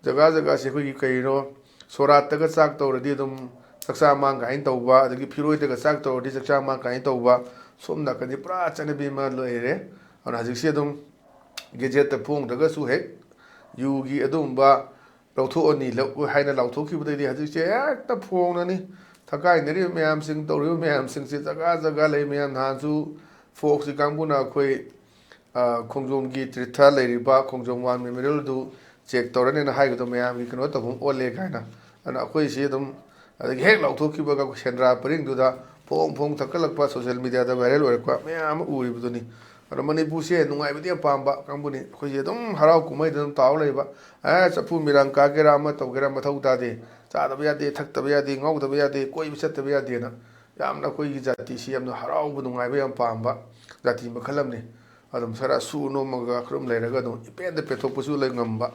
ꯖꯒꯥ ꯖꯒꯥꯁꯦ ꯑꯩꯈꯣꯏꯒꯤ ꯀꯩꯅꯣ, ꯁꯣꯔꯥꯠꯇꯒ ꯆꯥꯛ ꯇꯧꯔꯗꯤ ꯑꯗꯨꯝ ꯆꯥꯛꯆꯥ ꯃꯥꯡ ꯀꯥꯏꯅ ꯇꯧꯕ, ꯑꯗꯒꯤ ꯐꯤꯔꯣꯏꯗꯒ ꯆꯥꯛ ꯇꯧꯔꯗꯤ ꯆꯥꯛꯆꯥ ꯃꯥꯡ ꯀꯥꯏꯅ ꯇꯧꯕ, ꯁꯣꯝ ꯅꯥꯀꯟꯗꯤ ꯄꯨꯔꯥ ꯆꯠꯅꯕꯤ ꯑꯃ ꯂꯩꯔꯦ꯫ ꯑꯗꯨꯅ ꯍꯧꯖꯤꯛꯁꯦ ꯑꯗꯨꯝ ꯒꯦꯖꯦꯠꯇ ꯐꯣꯡꯗ꯭ꯔꯒꯁꯨ ꯍꯦꯛ ꯌꯨꯒꯤ ꯑꯗꯨꯒꯨꯝꯕ ꯂꯧꯊꯣꯛꯑꯅꯤ ꯂꯧ-, ꯍꯥꯏꯅ ꯂꯥꯎꯊꯣꯛꯈꯤꯕꯗꯩꯗꯤ ꯍꯧꯖꯤꯛꯁꯦ ꯍꯦꯛꯇ ꯐꯣꯡꯅꯅꯤ꯫ ꯊꯀꯥꯏꯅꯔꯤꯕ ꯃꯌꯥꯝꯁꯤꯡ, ꯇꯧꯔꯤꯕ ꯃꯌꯥꯝꯁꯤꯡꯁꯦ ꯖꯒꯥ ꯖꯒꯥ ꯂꯩ꯫ ꯃꯌꯥꯝ ꯅꯍꯥꯟꯁꯨ ꯐꯣꯛꯁꯀꯤ ꯀꯥꯡꯕꯨꯅ ꯑꯩꯈꯣꯏ, ꯑ, ꯈꯣꯡꯖꯣꯝꯒꯤ ꯇꯤꯔꯊ ꯂꯩꯔꯤꯕ ꯈꯣꯡꯖꯣꯝ ꯋꯥꯔ ꯃꯦꯃꯣꯔꯤꯌꯦꯜꯗꯨ ꯆꯦꯛ ꯇꯧꯔꯅꯤꯅ ꯍꯥꯏꯕꯗꯣ ꯃꯌꯥꯝꯒꯤ ꯀꯩꯅꯣ ꯇꯧꯐꯝ ꯑꯣꯜꯂꯦ ꯀꯥꯏꯅ꯫ ꯑꯗꯨꯅ ꯑꯩꯈꯣꯏꯁꯤ ꯑꯗꯨꯝ ꯑꯗꯒꯤ ꯍꯦꯛ ꯂꯥꯎꯊꯣꯛꯈꯤꯕꯒ ꯁꯦꯟꯗ꯭ꯔꯥ ꯄꯔꯤꯡꯗꯨꯗ ꯐꯣꯡ ꯐꯣꯡ ꯊꯛꯀꯠꯂꯛꯄ, ꯁꯣꯁꯦꯜ ꯃꯤꯗꯤꯌꯥꯗ ꯚꯥꯏꯔꯦꯜ ꯑꯣꯏꯔꯛꯄ ꯃꯌꯥꯝ ꯑꯃ ꯎꯔꯤꯕꯗꯨꯅꯤ꯫ ꯑꯗꯣ ꯃꯅꯤꯄꯨꯔꯁꯦ ꯅꯨꯡꯉꯥꯏꯕꯗꯤ ꯌꯥꯝ ꯄꯥꯝꯕ ꯀꯥꯡꯕꯨꯅꯤ꯫ ꯑꯩꯈꯣꯏꯁꯦ ꯑꯗꯨꯝ ꯍꯔꯥꯎ ꯀꯨꯝꯍꯩꯗ ꯑꯗꯨꯝ ꯇꯥꯎ ꯂꯩꯕ꯫ ꯑꯦ, ꯆꯐꯨ ꯃꯤꯔꯥꯡ ꯀꯥꯒꯦꯔꯥ ꯑꯃ ꯇꯧꯒꯦꯔꯥ ꯃꯊꯧ ꯇꯥꯗꯦ꯫ ꯆꯥꯗꯕ ꯌꯥꯗꯦ, ꯊꯛꯇꯕ ꯌꯥꯗꯦ, ꯉꯥꯎꯗꯕ ꯌꯥꯗꯦ, ꯀꯣꯏꯕ ꯆꯠꯇꯕ ꯌꯥꯗꯦꯅ꯫ ꯌꯥꯝꯅ ꯑꯩꯈꯣꯏꯒꯤ ꯖꯥꯇꯤꯁꯤ ꯌꯥꯝꯅ ꯍꯔꯥꯎꯕ ꯅꯨꯡꯉꯥꯏꯕ ꯌꯥꯝ ꯄꯥꯝꯕ ꯖꯥꯇꯤ ꯃꯈꯜ ꯑꯃꯅꯤ꯫ ꯑꯗꯨꯝ ꯁꯔꯥ ꯁꯨ ꯅꯣꯝꯃꯒ ꯑꯗꯨꯝ ꯂꯩꯔꯒ ꯑꯗꯨꯝ ꯏꯄꯦꯟꯗ ꯄꯦꯟꯊꯣꯛꯄꯁꯨ ꯂꯩ ꯉꯝꯕ꯫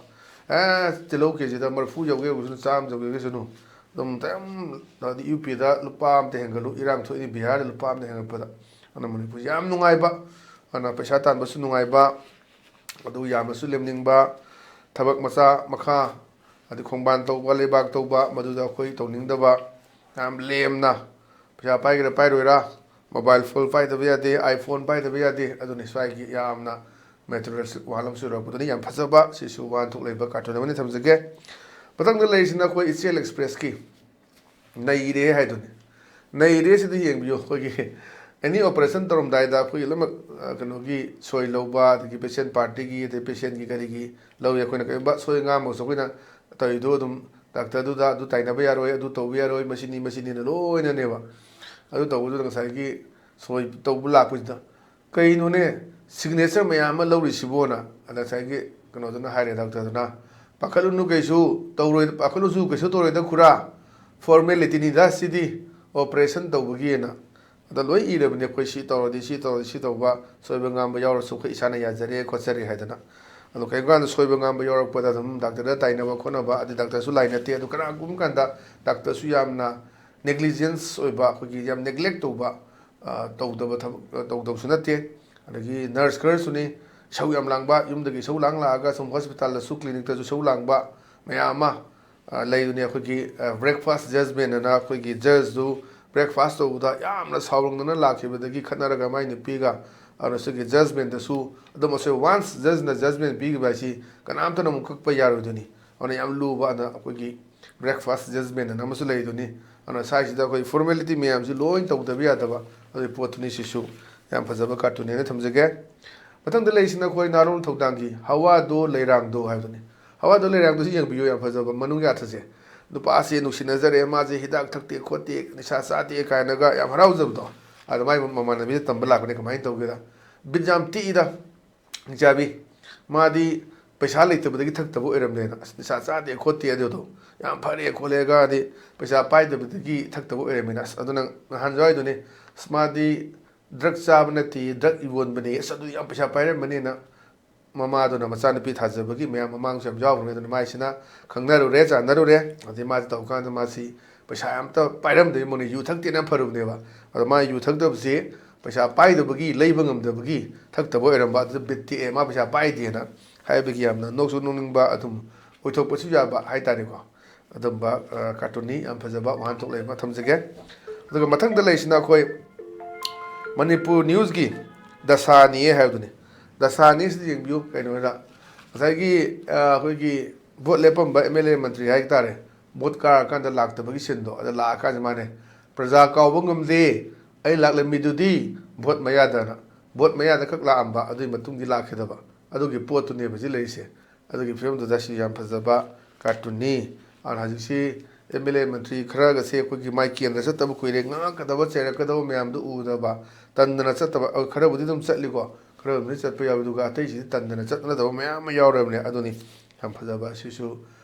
ꯑꯦ, ꯇꯤꯜꯍꯧ ꯀꯦ ꯖꯤꯗ ꯃꯔꯤꯐꯨ ꯌꯧꯒꯦ ꯌꯧꯁꯅꯨ, ꯆꯥꯝꯃ ꯌꯧꯒꯦ ꯌꯧꯁꯅꯨ, ꯑꯗꯨꯝ ꯇꯦꯝ, ꯍꯥꯏꯗꯤ ꯌꯨ ꯄꯤꯗ ꯂꯨꯄꯥ ꯑꯃꯇ ꯍꯦꯟꯒꯠꯂꯨ, ꯏꯔꯥꯡ ꯊꯣꯛꯏꯅꯤ ꯕꯤꯍꯥꯔꯗ ꯂꯨꯄꯥ ꯑꯃꯇ ꯍꯦꯟꯒꯠꯄꯗ꯫ ꯑꯗꯨꯅ ꯃꯅꯤꯄꯨꯔꯁꯤ ꯌꯥꯝ ꯅꯨꯡꯉꯥꯏꯕ, ꯑꯗꯨꯅ ꯄꯩꯁꯥ ꯇꯥꯟꯕꯁꯨ ꯅꯨꯡꯉꯥꯏꯕ, ꯑꯗꯨ ꯌꯥꯝꯅꯁꯨ ꯂꯦꯝꯅꯤꯡꯕ, ꯊꯕꯛ ꯃꯆꯥ ꯃꯈꯥ, ꯑꯗꯩ ꯈꯣꯡꯕꯥꯟ ꯇꯧꯕ, ꯂꯩꯕꯥꯛ ꯇꯧꯕ, ꯃꯗꯨꯗ ꯑꯩꯈꯣꯏ ꯇꯧꯅꯤꯡꯗꯕ, ꯌꯥꯝ ꯂꯦꯝꯅ ꯄꯩꯁꯥ ꯄꯥꯏꯒꯦꯔꯥ ꯄꯥꯏꯔꯣꯏꯔꯥ, ꯃꯣꯕꯥꯏꯜ ꯐꯣꯟ ꯄꯥꯏꯗꯕ ꯌꯥꯗꯦ, ꯑꯥꯏꯐꯣꯟ ꯄꯥꯏꯗꯕ ꯌꯥꯗꯦ꯫ ꯑꯗꯨꯅ ꯁ꯭ꯋꯥꯏꯒꯤ ꯌꯥꯝꯅ ꯃꯦꯇꯔꯤꯌꯦꯜꯁꯤꯛ ꯋꯥꯍꯜ ꯑꯃꯁꯨ ꯌꯧꯔꯛꯄꯗꯨꯅ ꯌꯥꯝ ꯐꯖꯕ, ꯁꯤꯁꯨ ꯋꯥꯍꯟꯊꯣꯛ ꯂꯩꯕ ꯀꯥꯔꯇꯨꯟ ꯑꯃꯅꯤ ꯊꯝꯖꯒꯦ꯫ ꯃꯊꯪꯗ ꯂꯩꯔꯤꯁꯤꯅ ꯑꯩꯈꯣꯏ ꯏꯆꯦꯜ ꯑꯦꯛꯁꯄ꯭ꯔꯦꯁꯀꯤ ꯅꯩꯔꯦ ꯍꯥꯏꯗꯨꯅꯤ꯫ ꯅꯩꯔꯦ ꯁꯤꯗ ꯌꯦꯡꯕꯤꯌꯨ, ꯑꯩꯈꯣꯏꯒꯤ ꯑꯦꯅꯤ ꯑꯣꯄꯔꯦꯁꯟ ꯇꯧꯔꯝꯗꯥꯏꯗ ꯑꯩꯈꯣꯏꯒꯤ ꯂꯣꯏꯅꯃꯛ, ꯑ, ꯀꯩꯅꯣꯒꯤ ꯁꯣꯏ ꯂꯧꯕ, ꯑꯗꯒꯤ ꯄꯦꯁꯦꯟ ꯄꯥꯔꯇꯤꯒꯤ, ꯑꯗꯩ ꯄꯦꯁꯦꯟꯒꯤ ꯀꯔꯤꯒꯤ ꯂꯧꯏ꯫ ꯑꯩꯈꯣꯏꯅ ꯀꯔꯤꯒꯨꯝꯕ ꯁꯣꯏ ꯉꯥꯝꯃꯒꯁꯨ ꯑꯩꯈꯣꯏꯅ ꯇꯧꯔꯤꯗꯣ ꯑꯗꯨꯝ ꯗꯥꯛꯇꯔꯗꯨꯗ ꯑꯗꯨ ꯇꯥꯏꯅꯕ ꯌꯥꯔꯣꯏ, ꯑꯗꯨ ꯇꯧꯕ ꯌꯥꯔꯣꯏ, ꯃꯁꯤꯅꯤ ꯃꯁꯤꯅꯤꯅ ꯂꯣꯏꯅꯅꯦꯕ꯫ ꯑꯗꯨ ꯇꯧꯕꯗꯨꯗ ꯉꯁꯥꯏꯒꯤ ꯁꯣꯏ ꯇꯧꯕ ꯂꯥꯛꯄꯁꯤꯗ, "ꯀꯩꯅꯣꯅꯦ, ꯁꯤꯒꯅꯦꯆꯔ ꯃꯌꯥꯝ ꯑꯃ ꯂꯧꯔꯤꯁꯤꯕꯣꯅ?" ꯑꯗ ꯉꯁꯥꯏꯒꯤ ꯀꯩꯅꯣꯗꯨꯅ ꯍꯥꯏꯔꯦ, ꯗꯥꯛꯇꯔꯗꯨꯅ, "ꯄꯥꯈꯠꯂꯨꯅꯨ, ꯀꯩꯁꯨ ꯇꯧꯔꯣꯏ, ꯄꯥꯈꯠꯂꯨꯁꯨ ꯀꯩꯁꯨ ꯇꯧꯔꯣꯏꯗ ꯈꯨꯔꯥ, ꯐꯣꯔꯃꯦꯂꯤꯇꯤꯅꯤꯗ ꯁꯤꯗꯤ, ꯑꯣꯄꯔꯦꯁꯟ ꯇꯧꯕꯒꯤꯅ꯫ ꯑꯗ ꯂꯣꯏ ꯏꯔꯕꯅꯤ ꯑꯩꯈꯣꯏ, ꯁꯤ ꯇꯧꯔꯗꯤ, ꯁꯤ ꯇꯧꯔꯗꯤ, ꯁꯤ ꯇꯧꯕ, ꯁꯣꯏꯕ ꯉꯥꯝꯕ ꯌꯥꯎꯔꯁꯨ ꯑꯩꯈꯣꯏ ꯏꯁꯥꯅ ꯌꯥꯖꯔꯦ ꯈꯣꯠꯆꯔꯦ" ꯍꯥꯏꯗꯅ꯫ ꯑꯗꯣ ꯀꯩꯒꯨꯝꯕ ꯀꯥꯟꯗ ꯁꯣꯏꯕ ꯉꯥꯝꯕ ꯌꯥꯎꯔꯛꯄꯗ ꯑꯗꯨꯝ ꯗꯥꯛꯇꯔꯗ ꯇꯥꯏꯅꯕ ꯈꯣꯠꯅꯕ, ꯑꯗꯩ ꯗꯥꯛꯇꯔꯁꯨ ꯂꯥꯏ ꯅꯠꯇꯦ꯫ ꯑꯗꯣ ꯀꯅꯥꯒꯨꯝꯕ ꯀꯥꯟꯗ ꯗꯥꯛꯇꯔꯁꯨ ꯌꯥꯝꯅ ꯅꯦꯒ꯭ꯂꯤꯖꯦꯟꯁ ꯑꯣꯏꯕ, ꯑꯩꯈꯣꯏꯒꯤ ꯌꯥꯝ ꯅꯦꯒ꯭ꯂꯦꯛ ꯇꯧꯕ, ꯑ, ꯇꯧꯗꯕ ꯊꯕꯛ, ꯑ, ꯇꯧꯗꯕꯁꯨ ꯅꯠꯇꯦ꯫ ꯑꯗꯒꯤ ꯅꯔꯁ ꯈꯔꯁꯨꯅꯤ, ꯏꯁꯧ ꯌꯥꯝ ꯂꯥꯡꯕ, ꯌꯨꯝꯗꯒꯤ ꯏꯁꯧ ꯂꯥꯡ ꯂꯥꯛꯑꯒ ꯁꯨꯝ ꯍꯣꯁꯄꯤꯇꯥꯜꯗꯁꯨ, ꯀ꯭ꯂꯤꯅꯤꯛꯇꯁꯨ ꯏꯁꯧ ꯂꯥꯡꯕ ꯃꯌꯥꯝ ꯑꯃ, ꯑ, ꯂꯩꯕꯅꯤ꯫ ꯑꯩꯈꯣꯏꯒꯤ, ꯑ, ꯕ꯭ꯔꯦꯛꯐꯥꯁ ꯖꯖꯃꯦꯟ ꯑꯅ, ꯑꯩꯈꯣꯏꯒꯤ ꯖꯖꯇꯨ ꯕ꯭ꯔꯦꯛꯐꯥꯁ ꯇꯧꯕꯗ ꯌꯥꯝꯅ ꯁꯥꯎꯔꯪꯗꯅ ꯂꯥꯛꯈꯤꯕꯗꯒꯤ ꯈꯠꯅꯔꯒ ꯃꯥꯏ ꯅꯨꯄꯤꯒ, ꯑꯗꯨꯅ ꯁꯤꯒꯤ ꯖꯖꯃꯦꯟꯗꯁꯨ ꯑꯗꯨꯝ ꯑꯁꯣꯏ, ꯋꯥꯟꯁ ꯖꯖꯅ ꯖꯖꯃꯦꯟ ꯄꯤꯈꯤꯕ ꯍꯥꯏꯁꯤ ꯀꯅꯥꯝꯇꯅ ꯑꯃꯨꯛ ꯀꯛꯄ ꯌꯥꯔꯣꯏꯗꯣꯏꯅꯤ꯫ ꯑꯗꯨꯅ ꯌꯥꯝ ꯂꯨꯕ ꯑꯗ ꯑꯩꯈꯣꯏꯒꯤ ꯕ꯭ꯔꯦꯛꯐꯥꯁ ꯖꯖꯃꯦꯟ ꯑꯅ ꯑꯃꯁꯨ ꯂꯩꯗꯨꯅꯤ꯫ ꯑꯗꯨꯅ ꯁ꯭ꯋꯥꯏꯁꯤꯗ ꯑꯩꯈꯣꯏ ꯐꯣꯔꯃꯦꯂꯤꯇꯤ ꯃꯌꯥꯝꯁꯤ ꯂꯣꯏ ꯇꯧꯗꯕ ꯌꯥꯗꯕ ꯑꯗꯨꯒꯤ ꯄꯣꯠꯇꯨꯅꯤ꯫ ꯁꯤꯁꯨ ꯌꯥꯝ ꯐꯖꯕ ꯀꯥꯔꯇꯨꯟꯅꯦꯅ ꯊꯝꯖꯒꯦ꯫ ꯃꯊꯪꯗ ꯂꯩꯔꯤꯁꯤꯅ ꯑꯩꯈꯣꯏ ꯅꯍꯥꯔꯣꯜ ꯊꯧꯗꯥꯡꯒꯤ ꯍꯋꯥꯗꯣ ꯂꯩꯔꯥꯡꯗꯣ ꯍꯥꯏꯕꯗꯨꯅꯤ꯫ ꯍꯋꯥꯗꯣ ꯂꯩꯔꯥꯡꯗꯣꯁꯤ ꯌꯦꯡꯕꯤꯌꯨ, ꯌꯥꯝ ꯐꯖꯕ ꯃꯅꯨꯡ ꯌꯥꯊꯁꯦ꯫ ꯅꯨꯄꯥꯁꯦ ꯅꯨꯡꯁꯤꯅꯖꯔꯦ, ꯃꯥꯁꯦ ꯍꯤꯗꯥꯛ ꯊꯛꯇꯦ ꯈꯣꯠꯇꯦ, ꯅꯤꯁꯥ ꯆꯥꯗꯦ ꯀꯥꯏꯅꯒ ꯌꯥꯝ ꯍꯔꯥꯎꯖꯕꯗꯣ, ꯑꯗ ꯃꯥꯏ ꯃꯃꯥꯟꯅꯕꯤꯗ ꯇꯝꯕ ꯂꯥꯛꯄꯅꯦ꯫ ꯀꯃꯥꯏꯅ ꯇꯧꯒꯦꯗ, ꯕꯤꯠ ꯌꯥꯝ ꯇꯦꯛꯏꯗ, ꯍꯤꯡꯆꯥꯕꯤ꯫ ꯃꯥꯗꯤ ꯄꯩꯁꯥ ꯂꯩꯇꯕꯗꯒꯤ ꯊꯛꯇꯕ ꯑꯣꯏꯔꯝꯂꯦꯅ꯫ ꯑꯁ, ꯅꯤꯁꯥ ꯆꯥꯗꯦ ꯈꯣꯠꯇꯦ ꯑꯗꯨꯗꯣ ꯌꯥꯝ ꯐꯔꯦ ꯈꯣꯠꯂꯦꯒꯗꯤ, ꯄꯩꯁꯥ ꯄꯥꯏꯗꯕꯗꯒꯤ ꯊꯛꯇꯕ ꯑꯣꯏꯔꯝꯃꯦꯅ꯫ ꯑꯁ, ꯑꯗꯨꯅ ꯅꯍꯥꯟꯁꯨ ꯍꯥꯏꯗꯨꯅꯤ, "ꯑꯁ, ꯃꯥꯗꯤ ꯗ꯭ꯔꯛ ꯆꯥꯕ ꯅꯠꯇꯦ, ꯗ꯭ꯔꯛ ꯌꯣꯟꯕꯅꯦ, ꯑꯁ, ꯑꯗꯨꯗꯤ ꯌꯥꯝ ꯄꯩꯁꯥ ꯄꯥꯏꯔꯝꯃꯅꯤꯅ"꯫ ꯃꯃꯥꯗꯨꯅ ꯃꯆꯥꯅꯨꯄꯤ ꯊꯥꯖꯕꯒꯤ ꯃꯌꯥꯝ ꯃꯃꯥꯡꯁꯨ ꯌꯥꯝ ꯌꯥꯎꯈ꯭ꯔꯕꯅꯤ꯫ ꯑꯗꯨꯅ ꯃꯥꯏꯁꯤꯅ ꯈꯪꯅꯔꯨꯔꯦ, ꯆꯥꯟꯅꯔꯨꯔꯦ꯫ ꯑꯗꯩ ꯃꯥꯁꯤ ꯇꯧꯀꯥꯟꯗ ꯃꯥꯁꯤ ꯄꯩꯁꯥ ꯑꯝꯇ ꯄꯥꯏꯔꯝꯗꯕꯒꯤ ꯃꯑꯣꯡꯅꯤ꯫ ꯌꯨ ꯊꯛꯇꯦꯅ ꯐꯔꯨꯕꯅꯦꯕ꯫ ꯑꯗꯣ ꯃꯥ ꯌꯨ ꯊꯛꯇꯕꯁꯤ ꯄꯩꯁꯥ ꯄꯥꯏꯗꯕꯒꯤ, ꯂꯩꯕ ꯉꯝꯗꯕꯒꯤ ꯊꯛꯇꯕ ꯑꯣꯏꯔꯝꯕ꯫ ꯑꯗꯨꯗ ꯕꯤꯠ ꯇꯦꯛꯑꯦ, ꯃꯥ ꯄꯩꯁꯥ ꯄꯥꯏꯗꯦꯅ ꯍꯥꯏꯕꯒꯤ ꯌꯥꯝꯅ ꯅꯣꯛꯁꯨ ꯅꯣꯛꯅꯤꯡꯕ, ꯑꯗꯨꯝ ꯑꯣꯏꯊꯣꯛꯄꯁꯨ ꯌꯥꯕ ꯍꯥꯏꯇꯥꯔꯦꯀꯣ꯫ ꯑꯗꯨꯝꯕ, ꯑ, ꯀꯥꯔꯇꯨꯟꯅꯤ꯫ ꯌꯥꯝ ꯐꯖꯕ ꯋꯥꯍꯟꯊꯣꯛ ꯂꯩꯕ ꯑꯃ ꯊꯝꯖꯒꯦ꯫ ꯑꯗꯨꯒ ꯃꯊꯪꯗ ꯂꯩꯔꯤꯁꯤꯅ ꯑꯩꯈꯣꯏ ꯃꯅꯤꯄꯨꯔ ꯅ꯭ꯌꯨꯁꯀꯤ ꯗꯁꯥꯅꯤ ꯍꯥꯏꯕꯗꯨꯅꯤ꯫ ꯗꯁꯥꯅꯤ ꯁꯤꯗ ꯌꯦꯡꯕꯤꯌꯨ꯫ ꯀꯩꯅꯣꯗ ꯉꯁꯥꯏꯒꯤ, ꯑ, ꯑꯩꯈꯣꯏꯒꯤ ꯚꯣꯠ ꯂꯦꯞꯄꯝꯕ ꯑꯦꯝ ꯑꯦꯜ ꯑꯦ ꯃꯟꯇ꯭ꯔꯤ ꯍꯥꯏ ꯇꯥꯔꯦ, ꯚꯣꯠ ꯀꯥꯔꯀꯥꯟꯗ ꯂꯥꯛꯇꯕꯒꯤ ꯁꯤꯟꯗꯣ, ꯑꯗ ꯂꯥꯛꯑꯀꯥꯟꯗ ꯃꯥꯅꯦ, "ꯄ꯭ꯔꯖꯥ ꯀꯥꯎꯕ ꯉꯝꯗꯦ, ꯑꯩ ꯂꯥꯛꯂꯝꯃꯤꯗꯨꯗꯤ ꯚꯣꯠ ꯃꯌꯥꯗꯅ, ꯚꯣꯠ ꯃꯌꯥꯗ ꯈꯛ ꯂꯥꯛꯑꯝꯕ, ꯑꯗꯨꯒꯤ ꯃꯇꯨꯡꯗꯤ ꯂꯥꯛꯈꯤꯗꯕ, ꯑꯗꯨꯒꯤ ꯄꯣꯠꯇꯨꯅꯦꯕ ꯍꯧꯖꯤꯛ ꯂꯩꯔꯤꯁꯦ꯫ ꯑꯗꯨꯒꯤ ꯐꯤꯕꯝꯗꯨꯗ ꯁꯤ ꯌꯥꯝ ꯐꯖꯕ ꯀꯥꯔꯇꯨꯟꯅꯤ꯫ ꯑꯗꯨꯅ ꯍꯧꯖꯤꯛꯁꯤ ꯑꯦꯝ ꯑꯦꯜ ꯑꯦ ꯃꯟꯇ꯭ꯔꯤ ꯈꯔꯒꯁꯦ ꯑꯩꯈꯣꯏꯒꯤ ꯃꯥꯏꯀꯦꯟꯗ ꯆꯠꯇꯕ ꯀꯨꯏꯔꯦ, ꯉꯥꯡꯉꯛꯀꯗꯕ ꯆꯩꯔꯛꯀꯗꯕ ꯃꯌꯥꯝꯗꯨ ꯎꯗꯕ, ꯇꯟꯗꯅ ꯆꯠꯇꯕ꯫ ꯑ, ꯈꯔꯕꯨꯗꯤ ꯑꯗꯨꯝ ꯆꯠꯂꯤꯀꯣ, ꯈꯔꯕꯨꯗꯤ ꯆꯠꯄ ꯌꯥꯎꯏ, ꯑꯗꯨꯒ ꯑꯇꯩꯁꯤꯗꯤ ꯇꯟꯗꯅ ꯆꯠꯅꯗꯕ ꯃꯌꯥꯝ ꯑꯃ ꯌꯥꯎꯔꯕꯅꯦ꯫ ꯑꯗꯨꯅꯤ ꯌꯥꯝ ꯐꯖꯕ, ꯑꯁꯤꯁꯨ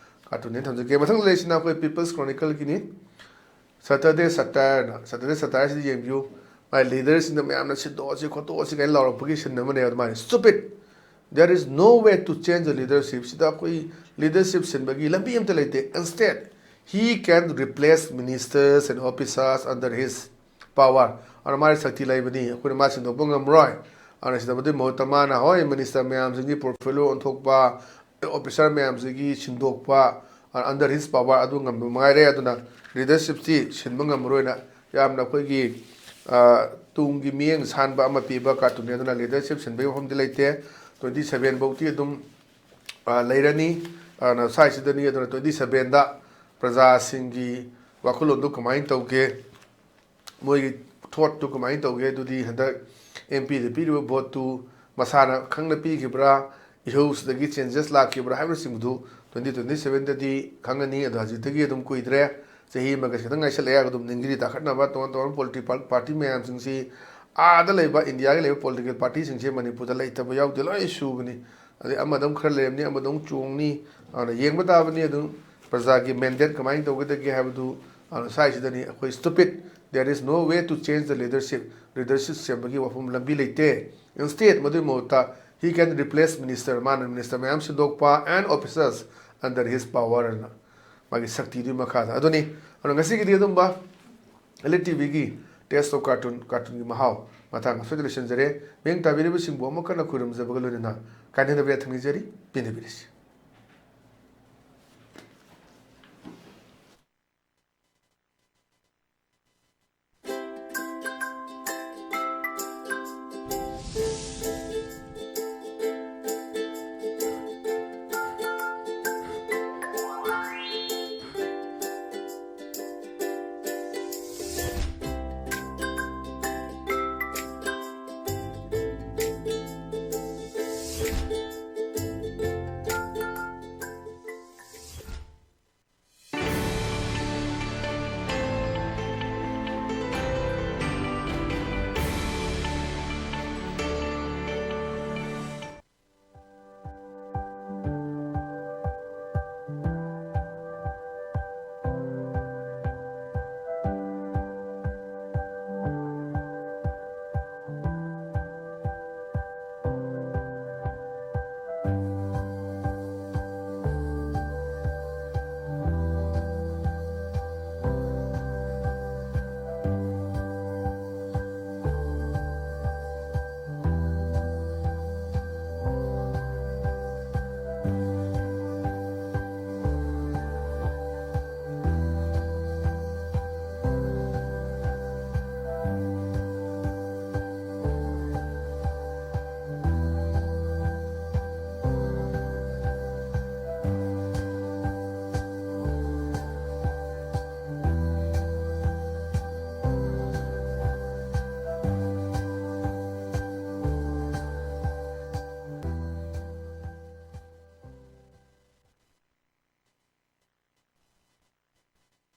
ꯀꯥꯔꯇꯨꯟꯅꯦꯅ ꯊꯝꯖꯒꯦ꯫ ꯃꯊꯪꯗ ꯂꯩꯔꯤꯁꯤꯅ ꯑꯩꯈꯣꯏ ꯄꯤꯄꯜꯁ ꯀ꯭ꯔꯣꯅꯤꯀꯜꯒꯤꯅꯤ꯫ ꯁꯇꯔꯗꯦ ꯁꯇꯥꯌꯔꯅ, ꯁꯇꯔꯗꯦ ꯁꯇꯥꯌꯔꯁꯤꯗ ꯌꯦꯡꯕꯤꯌꯨ꯫ ꯃꯥꯏ ꯂꯤꯗꯔꯁꯤꯡꯗ ꯃꯌꯥꯝꯅ "ꯁꯤꯟꯗꯣꯛꯑꯁꯤ ꯈꯣꯠꯇꯣꯛꯑꯁꯤ" ꯀꯥꯏꯅ ꯂꯥꯎꯔꯛꯄꯒꯤ ꯁꯤꯟ ꯑꯃꯅꯦ ꯑꯗꯨꯃꯥꯏꯅ꯫ Stupid! There is no way to change the leadership. ꯁꯤꯗ ꯑꯩꯈꯣꯏ ꯂꯤꯗꯔꯁꯤꯞ ꯁꯤꯟꯕꯒꯤ ꯂꯝꯕꯤ ꯑꯝꯇ ꯂꯩꯇꯦ꯫ Instead, he can replace ministers and officers under his power. ꯑꯗꯨꯅ ꯃꯥꯒꯤ ꯁꯛꯇꯤ ꯂꯩꯕꯅꯤ, ꯑꯩꯈꯣꯏꯅ ꯃꯥ ꯁꯤꯟꯗꯣꯛꯄ ꯉꯝꯃꯔꯣꯏ꯫ ꯑꯗꯨꯅ ꯁꯤꯗ ꯃꯗꯨꯒꯤ ꯃꯍꯨꯠꯇ ꯃꯥꯅ, ꯍꯣꯏ, ꯃꯤꯅꯤꯁꯇꯔ ꯃꯌꯥꯝꯁꯤꯒꯤ ꯄꯣꯔꯠꯐꯣꯂꯤꯑꯣ ꯑꯣꯟꯊꯣꯛꯄ, ꯑꯣꯐꯤꯁꯥꯔ ꯃꯌꯥꯝꯁꯤꯒꯤ ꯁꯤꯟꯗꯣꯛꯄ, under his power, ꯑꯗꯨ ꯉꯝꯕ ꯃꯉꯥꯏꯔꯦ꯫ ꯑꯗꯨꯅ ꯂꯤꯗꯔꯁꯤꯞꯁꯤ ꯁꯤꯟꯕ ꯉꯝꯃꯔꯣꯏꯅ ꯌꯥꯝꯅ ꯑꯩꯈꯣꯏꯒꯤ, ꯑ, ꯇꯨꯡꯒꯤ ꯃꯤꯠꯌꯦꯡ ꯁꯥꯟꯕ ꯑꯃ ꯄꯤꯕ ꯀꯥꯔꯇꯨꯟꯅꯤ꯫ ꯑꯗꯨꯅ ꯂꯤꯗꯔꯁꯤꯞ ꯁꯤꯟꯕꯒꯤ ꯃꯐꯝꯗꯤ ꯂꯩꯇꯦ꯫ Twenty seven ꯐꯥꯎꯗꯤ ꯑꯗꯨꯝ, ꯑ, ꯂꯩꯔꯅꯤ, ꯑ, ꯁ꯭ꯋꯥꯏꯁꯤꯗꯅꯤ꯫ ꯑꯗꯨꯅ twenty sevenꯗ ꯄ꯭ꯔꯖꯥꯁꯤꯡꯒꯤ ꯋꯥꯈꯜꯂꯣꯟꯗꯨ ꯀꯃꯥꯏꯅ ꯇꯧꯒꯦ, ꯃꯣꯏꯒꯤ ꯊꯣꯠꯇꯨ ꯀꯃꯥꯏꯅ ꯇꯧꯒꯦ, ꯑꯗꯨꯗꯤ ꯍꯟꯗꯛ ꯑꯦꯝ ꯄꯤꯗ ꯄꯤꯔꯤꯕ ꯚꯣꯠꯇꯨ ꯃꯁꯥꯅ ꯈꯪꯅ ꯄꯤꯈꯤꯕ꯭ꯔꯥ, ꯏꯍꯧꯁꯤꯗꯒꯤ ꯆꯦꯟꯖꯦꯁ ꯂꯥꯛꯈꯤꯕ꯭ꯔꯥ ꯍꯥꯏꯕꯅꯆꯤꯡꯕꯗꯨ twenty twenty sevenꯗꯗꯤ ꯈꯪꯉꯅꯤ꯫ ꯑꯗꯣ ꯍꯧꯖꯤꯛꯇꯒꯤ ꯑꯗꯨꯝ ꯀꯨꯏꯗ꯭ꯔꯦ, ꯆꯍꯤ ꯑꯃꯒ ꯈꯤꯇꯪ ꯉꯥꯏꯁꯜꯂꯛꯑꯦ꯫ ꯑꯗꯨꯝ ꯅꯤꯡꯒꯤꯔꯤ ꯇꯥꯈꯠꯅꯕ, ꯇꯣꯉꯥꯟ ꯇꯣꯉꯥꯟꯕ ꯄꯣꯂꯤꯇꯤꯀꯦꯜ ꯄꯥꯔꯇꯤ ꯃꯌꯥꯝꯁꯤꯡꯁꯤ, ꯑꯥꯗ ꯂꯩꯕ ꯏꯟꯗꯤꯌꯥꯒꯤ ꯂꯩꯕ ꯄꯣꯂꯤꯇꯤꯀꯦꯜ ꯄꯥꯔꯇꯤꯁꯤꯡꯁꯦ ꯃꯅꯤꯄꯨꯔꯗ ꯂꯩꯇꯕ ꯌꯥꯎꯗꯦ, ꯂꯣꯏ ꯁꯨꯕꯅꯤ꯫ ꯑꯗꯩ ꯑꯃꯗ ꯑꯃꯨꯛ ꯈꯔ ꯂꯩꯔꯝꯅꯤ, ꯑꯃꯗ ꯑꯃꯨꯛ ꯆꯣꯡꯅꯤ꯫ ꯑꯗꯨꯅ ꯌꯦꯡꯕ ꯇꯥꯕꯅꯤ꯫ ꯑꯗꯨꯝ ꯄ꯭ꯔꯖꯥꯒꯤ ꯃꯦꯟꯗꯦꯠ ꯀꯃꯥꯏꯅ ꯇꯧꯒꯗꯒꯦ ꯍꯥꯏꯕꯗꯨ, ꯑꯗꯨꯅ ꯁ꯭ꯋꯥꯏꯁꯤꯗꯅꯤ ꯑꯩꯈꯣꯏ stupid, there is no way to change the leadership, leadership ꯁꯦꯝꯕꯒꯤ ꯋꯥꯐꯝ ꯂꯝꯕꯤ ꯂꯩꯇꯦ꯫ Instead, ꯃꯗꯨꯒꯤ ꯃꯍꯨꯠꯇ, he can replace minister, ꯃꯥꯅ ꯃꯤꯅꯤꯁꯇꯔ ꯃꯌꯥꯝ ꯁꯤꯟꯗꯣꯛꯄ, and officers under his power, ꯑꯅ ꯃꯥꯒꯤ ꯁꯛꯇꯤꯗꯨꯒꯤ ꯃꯈꯥꯗ꯫ ꯑꯗꯨꯅꯤ, ꯑꯗꯨꯅ ꯉꯁꯤꯒꯤꯗꯤ ꯑꯗꯨꯝꯕ ꯑꯦꯜ ꯏ ꯇꯤ ꯚꯤꯒꯤ Taste of Cartoon, ꯀꯥꯔꯇꯨꯟꯒꯤ ꯃꯍꯥꯎ ꯃꯇꯥꯡ ꯑꯁꯤꯗ ꯂꯣꯏꯁꯤꯟꯖꯔꯦ꯫ ꯃꯤꯠꯌꯦꯡ ꯇꯥꯕꯤꯔꯤꯕꯁꯤꯡꯕꯨ ꯑꯃꯨꯛ ꯍꯟꯅ ꯈꯨꯔꯨꯝꯖꯕꯒ ꯂꯣꯏꯅꯅ ꯀꯥꯏꯅꯗꯕ ꯌꯥꯊꯪ ꯅꯤꯖꯔꯤ, ꯄꯦꯟꯅꯕꯤꯔꯁꯤ꯫